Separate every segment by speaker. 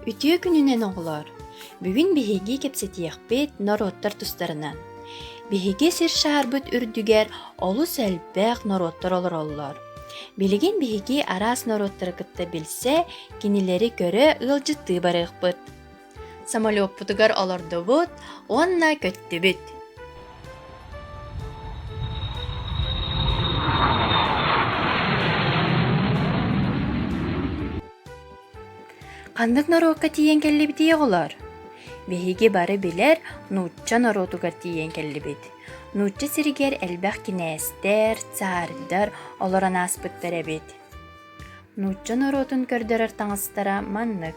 Speaker 1: Үтүө күнүнэн оҕолоор! Бүгүн биһиги кэпсэтиэхпит норуоттар тустарынан. Биһиги сир шаарбыт үрдүгэр олус элбэх норуоттар олороллор. Билигин биһиги араас норуоттары кытта билсэ, кинилэри көрө ыалдьыттыы барыахпыт. Самолеппутугар олордубут уонна көттүбүт. Ханнык норуокка тиийэн кэллибитий оҕолоор? Биһиги бары билэр нуучча норуотугар тиийэн кэллибит. Нуучча сиригэр элбэх кинээстэр, царьдар олорон ааспыттар эбит. Нуучча норуотун көрдөрөр таҥастара маннык.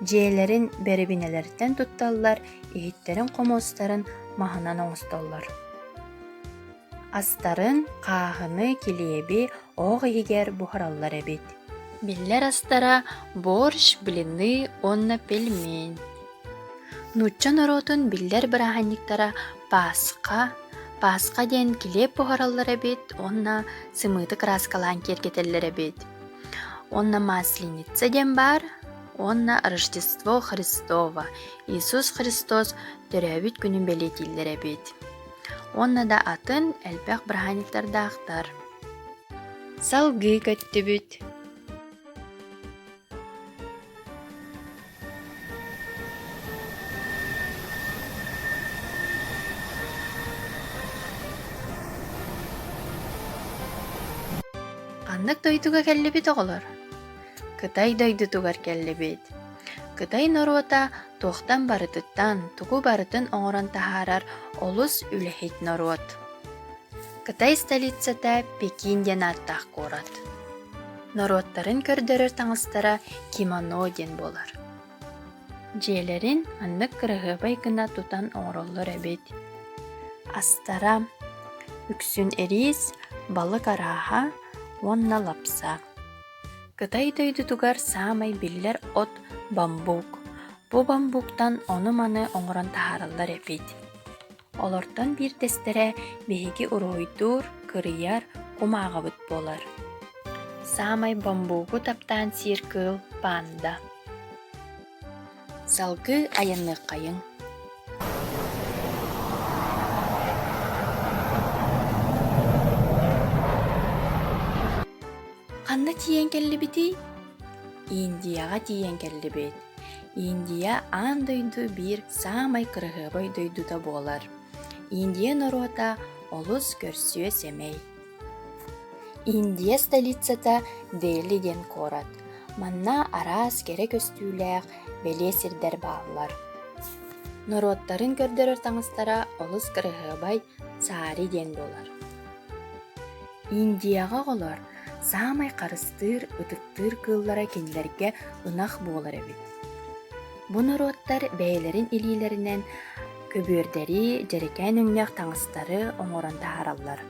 Speaker 1: Дьиэлэрин бэрэбинэлэриттэн тутталлар, иһиттэрин-хомуостарын маһынан оҥостоллор. Астарын, хааһыны, килиэби оһох иһигэр буһараллар эбит. Биллэр астара борщ, блины уонна пельмень. Нуучча норуотун биллэр бырааһынньыктара Пасха, Пасха диэн килиэп буһараллар эбит уонна сымыыты кырааскалаан киэргэтэллэр эбит. Уонна Масленица диэн баар уонна Рождество Христово, Иисус Христос төрөөбүт күнүн бэлиэтииллэр эбит. Уонна да атын элбэх бырааһынньыктардаахтар. Салгыы көттүбүт. Ханнык дойдуга кэллибит оҕолор? Кытай дойдутугар кэллибит. Кытай норуота туохтан барытыттан тугу барытын оҥорон таһаарар олус үлэһит норуот. Кытай столицата Пекин диэн ааттаах куорат. Норуоттарын көрдөрөр таҥастара кимоно диэн буолар. Дьиэлэрин маннык кыраһыабай гына тутан оҥороллор эбит. Астара үксүн эриис, балык арааһа уонна лапса. Кытай дойдутугар саамай биллэр от бамбук. Бу бамбуктан ону-маны оҥорон таһаараллар эбит. Олортон биирдэстэрэ биһиги уруһуйдуур, кырыйар кумааҕыбыт буолар. Саамай бамбугу таптаан сиир кыыл панда. Салгыы айанныаххайыҥ. Ханна тиийэн кэллибитий? Индияҕа тиийэн кэллибит. Индия аан дойду биир саамай кыраһыабай дойдута буолар. Индия норуота олус көрсүө-сэмэй. Индия столицата Дели диэн куорат. Манна араас кэрэ көстүүлээх бэлиэ сирдэр бааллар. Норуоттарын көрдөрөр таҥастара олус кыраһыабай саари диэн буолар. Индияҕа оҕолор саамай харыстыыр, ытыктыыр кыыллара кинилэргэ ынах буолар эбит. Бу норуоттар бэйэлэрин илиилэринэн көбүөрдэри, дьэрэкээн өҥнөөх таҥастары оҥорон таһаараллар.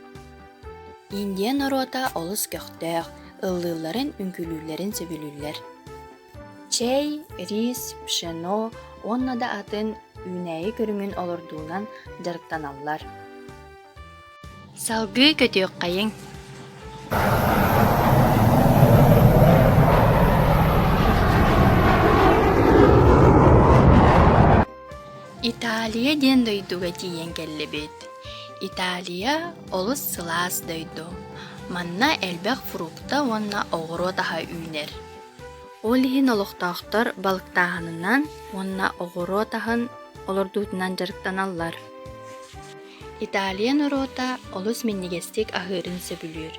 Speaker 1: Индия норуота олус көхтөөх, ыллыылларын, үҥкүүлүүллэрин сөбүлүүллэр. Чэй, рис, пшено уонна да атын үүнээйи көрүҥүн олордуунан дьарыктаналлар. Салгыы көтүөххэйиҥ Италия диэн дойдуга тиийэн кэллибит. Италия олус сылаас дойду. Манна элбэх фрукта уонна оҕуруот аһа үүнэр. Ол иһин олохтоохтор балыктааһынынан уонна оҕуруот аһын олордуутунан дьарыктаналлар. Италия норуота олус минньигэстик аһыырын сөбүлүүр.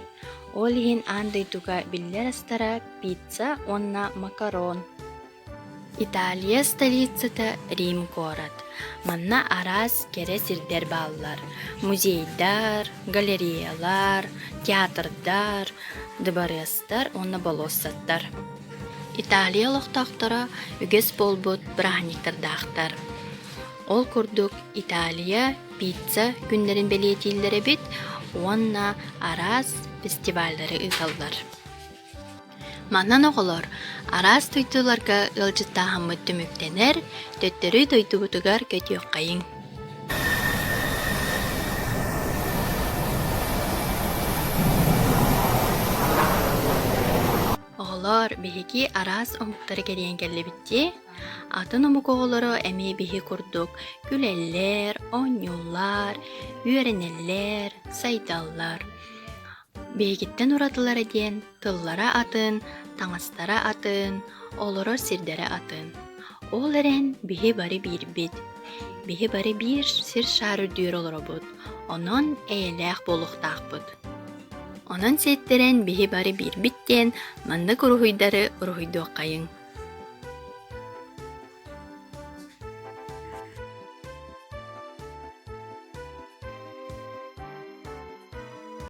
Speaker 1: Ол иһин аан дойдуга биллэр астара пицца уонна макарон. Италия столицата Рим куорат. Манна араас кэрэ сирдэр бааллар: музейдар, галереялар, театрдар, дыбарыастар уонна болуоссаттар. Италия олохтоохторо үгэс буолбут бырааһынньыктардаахтар. Ол курдук Италия пицца күннэрин бэлиэтииллэр эбит уонна араас фестиваллары ыыталлар. Манан оҕолор араас дойдуларга ыалдьыттааһыммыт түмүктэнэр, төттөрү дойдубутугар көтүөххэйиҥ. Оҕолор. Оҕолоор, биһиги араас омуктары кэрийэн кэллибит дии. Атын омук оҕолоро эмиэ биһи курдук күлэллэр, оонньууллар, үөрэнэллэр, сайдаллар. Биһигиттэн уратылара диэн тыллара атын, таҥастара атын, олорор сирдэрэ атын. Ол эрэн биһи бары биирбит. Биһи бары биир сир шаар үрдүгэр олоробут, онон эйэлээх буолуохтаахпыт. Онон сиэттэрэн биһи бары биирбит диэн маннык уруһуйдары уруһуйдуоххайыҥ.